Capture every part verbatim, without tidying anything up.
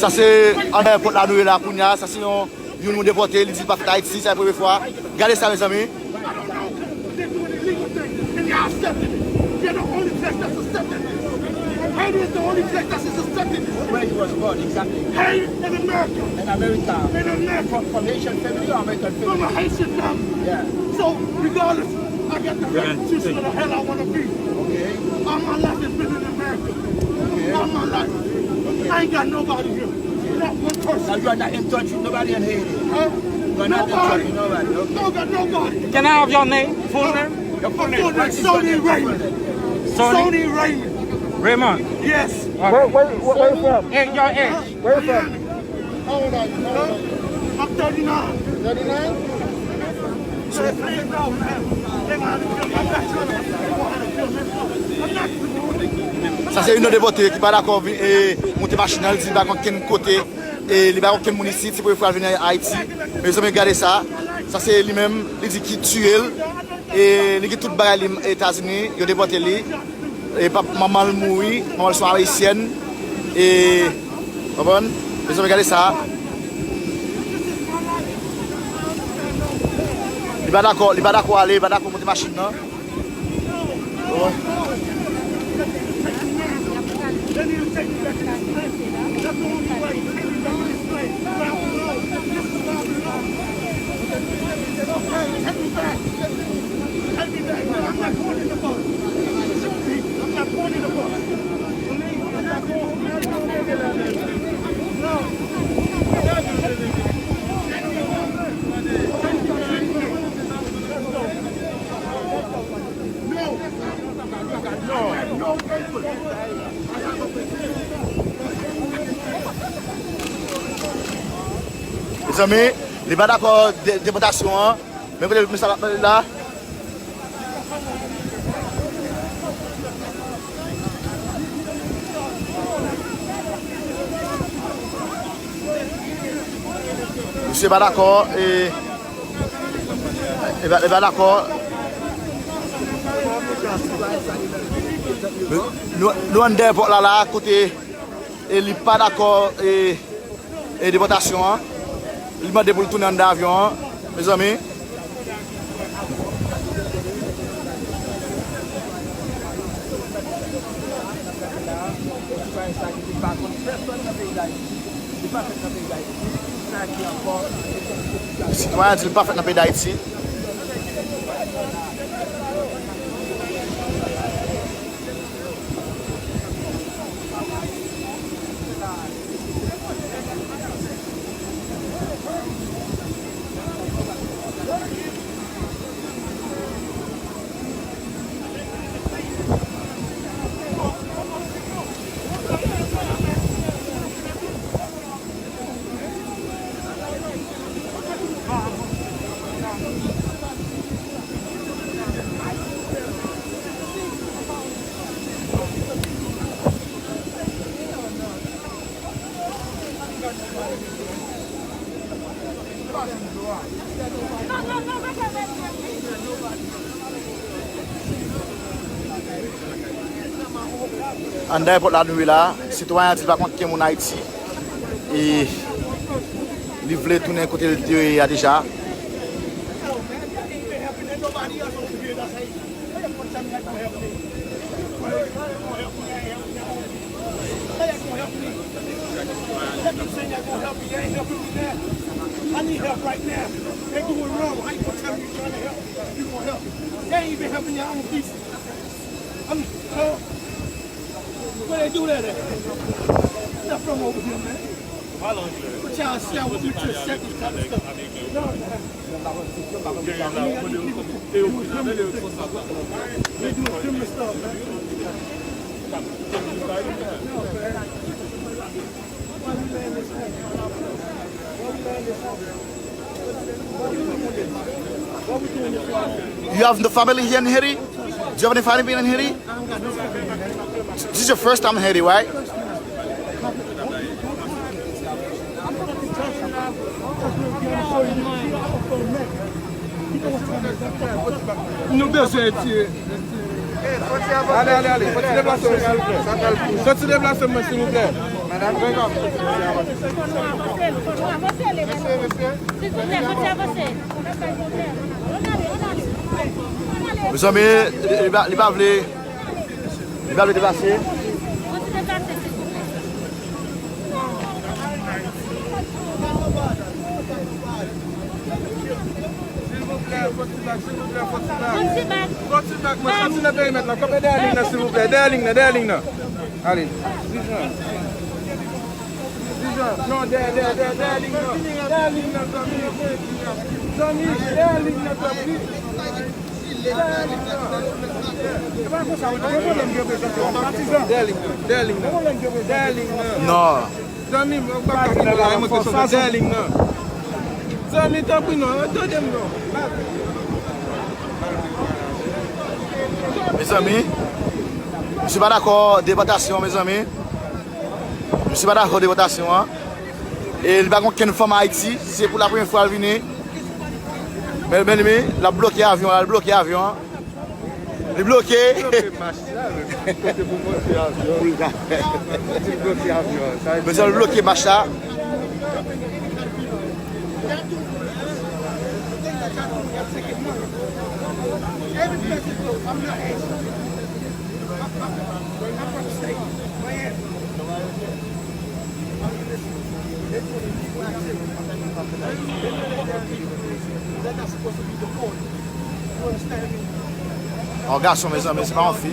Sa se anndan èpòt la nou ye la kounye a. Sa se yon, youn nou depòte, li di l pa fèt Ayiti, sa se premye fwa. Gade sa, mezanmi. They doing illegal things and they accepting it. They're the only place that's accepting it. Haiti is the only place that's accepting it. Where you was born, exactly? Haiti in America. In America. In America. From, from Haitian family or American family? From a Haitian family. Yeah. So, regardless, I got the right to choose where the hell I want to be. Okay. All my life has been in America. Okay. All my life. Okay. I ain't got nobody here. Not one person. So you are not in touch with nobody in Haiti? Huh? You are not in touch with nobody, okay. No, got nobody. Can I have your name? Full name? Your full name. What is your name? Sony Raymond. Sony? Sony Raymond. Raymond? Yes. Okay. Where, where, where, where you from? Hey, your age? Where you from? How old are you? How old are you? I'm thirty-nine. Thirty-nine? Sa se youn nan depòte ki pa dakò vin, e, monte machin nan, li di li pa konn kenn kote, e, li pa konn kenn moun isit, se premye fwa l vin Ayiti. Mezanmi, gade sa. Sa se li menm, li di ki tiye l, e, li gen tout bagay li Etazini, yo depòte li. E pap, manman l mouri, manman l se yon ayisyèn. E, konprann? Mezanmi, gade sa. Li pa dakò, li pa dakò ale, li pa dakò monte machin nan. Konprann? Mezanmi, li pa dakò de-, depòtasyon an. Men kote misye ap pale la. Misye pa dakò, e, e pa, e pa dakò. Nou, nou anndan èpòt la, la, kote, e, li pa dakò, e, e depòtasyon an. Li mande pou l tounen anndan avyon an, mezanmi. Sitwayen an di l pa fèt nan peyi Dayiti. Anndan èpòt la nou ye la, sitwayen an di l pa konn kenn moun Ayiti. E li vle tounen kote l te ye a deja. How y'all gonna help me? Let me say y'all gonna help me. Y'all ain't helping me now. I need help right now. They doing wrong. How you gonna tell me you trying to help? You gonna help me? They ain't even helping y'all own people. I'm, uh, where they do that at? Not from over here, man. What y'all sell with me to second kind of stuff? No, man. You have the family here in Haiti? Do you have any family in Haiti? This is your first time in Haiti, right? Nou bezwen retire. Ale, ale, ale. Fò ti deplase mwen, silvouplè. Fò ti deplase mwen, silvouplè. Mezanmi, li, li pa, li pa vle, li pa vle deplase. Silvouplè, fò ti bak, silvouplè, fò ti bak. Fò ti bak, mwen soti nan perimèt la. Kanpe dèyè liy nan, silvouplè. Dèyè liy nan, dèyè liy nan. Ale. Dijan. Dijan. Non, dèyè, dèyè, dèyè, dèyè liy nan. Dèyè liy nan, zanmi. Zanmi, dèyè liy nan, tanpri. Dèyè liy nan. E pa konsa, ou gen pwoblèm de prezans, patizan. Dèyè liy nan, dèyè liy nan. Dèyè liy nan. Non. Zanmi m, ou pa ka kite la, mwen ke sot dèyè liy nan. Zanmi, tanpri non, tande m non. Mezanmi, misye pa dakò depòtasyon, mezanmi. Misye pa dakò depòtasyon an. E li pa gen okenn fanm Ayiti, se pou la premyè fwa l vini. Men, men, men, l ap bloke avyon an, l ap bloke avyon an. Li bloke. Bloke mach la, men kote pou monte avyon. Pou l ka. Li bloke avyon. Sa vle di mezanmi, l bloke mach la. Yon gason, mezanmi, se pa yon fi.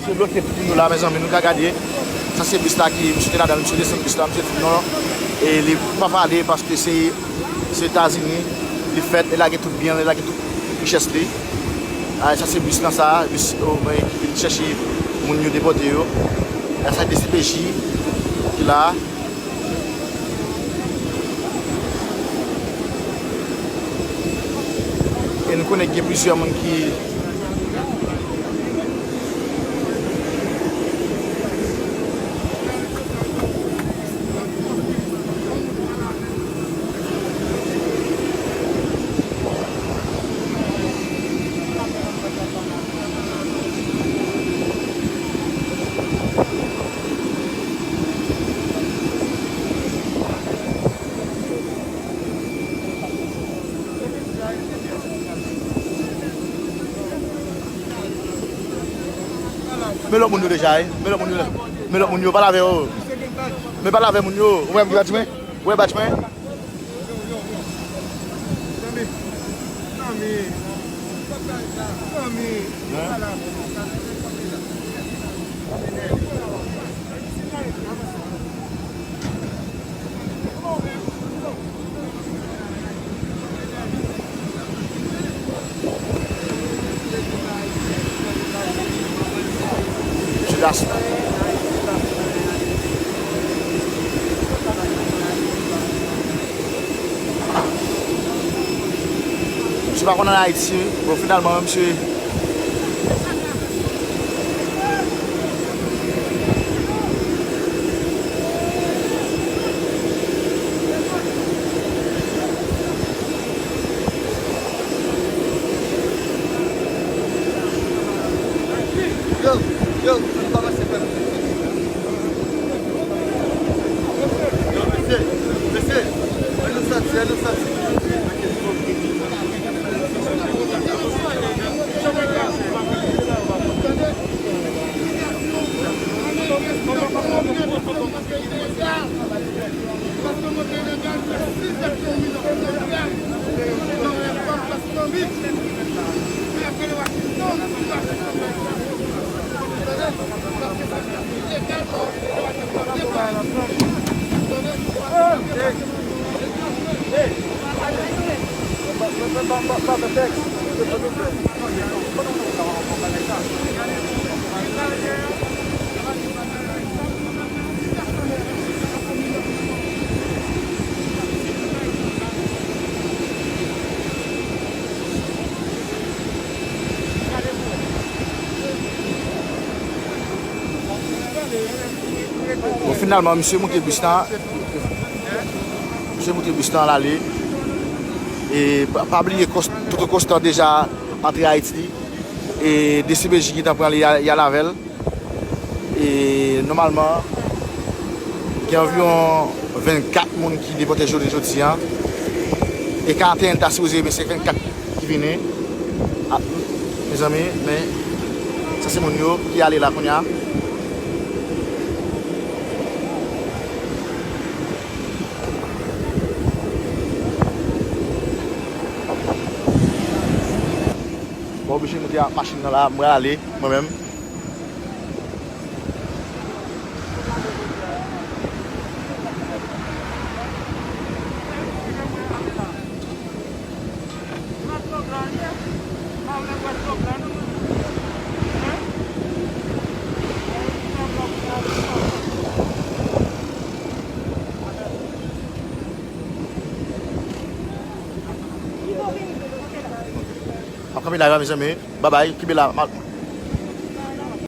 Misye bloke tout moun yo la, mezanmi, nou ka gade. Sa se bis la ki misye te ladan l, misye desann bis la, misye di non, e li pa pale paske se, se Etazini li fèt, li lage tout byen l, li lage tout richès li. A, sa se bis lan sa, bis, o, mwen ki vin chèche moun yo depòte yo. A, sa D C P J ki la. E nou konnen gen plizyè moun ki Men lòt moun yo deja, wi. Men lòt moun yo, men lòt moun yo, pale avè yo. Men pale avè moun yo. Ou wè m ki pa di mwen? Ou wè badj mwen? Zanmi. Zanmi. Zanmi. Ti gason. Misye pa konn ann Ayiti, bon, finalman, misye. Yo, yo, ann kòmanse fè m. Yo, mesye, mesye, ann nou sòti, ann nou sòti. Finalman, misye moute bis la. Misye moute bis la, l ale. E pa, pa bliye, Kòs-, Toto Konstan deja antre Ayiti. E D C P J gentan pran li, y a, y al avè l. E nòmalman, gen anviwon vennkat moun ki depòte jounen jodi a. E karanteyen ta sipoze, men se vennkat ki vini. A, mezanmi, men sa se moun yo ki ale la kounye a. Mwen oblije moute ak machin nan la, mwen ale, mwen menm. M ap kanpe la, mezanmi. Babay, kenbe la.